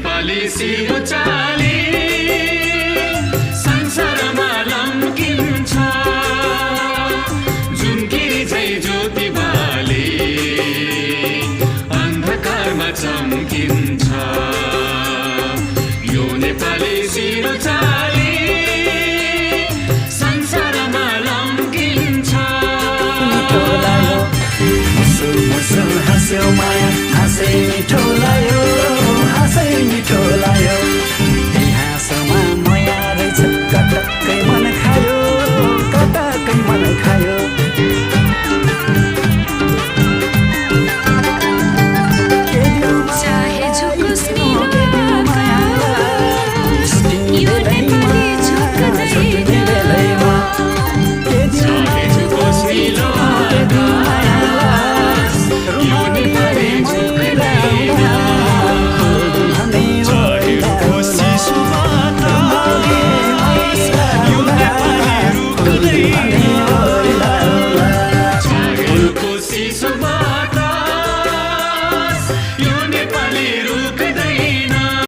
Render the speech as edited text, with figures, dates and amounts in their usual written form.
नेपाली सिरो चाली संसारमा लम्किन्छ जुनकिरी झै ज्योति बाली अन्धकारमा चम्किन्छ यो नेपाली सिरो चाली संसारमा लम्किन्छ मुसु मुसु हाँस्यो माया हाँसै मिठो लाग्यो हाँसै मिठो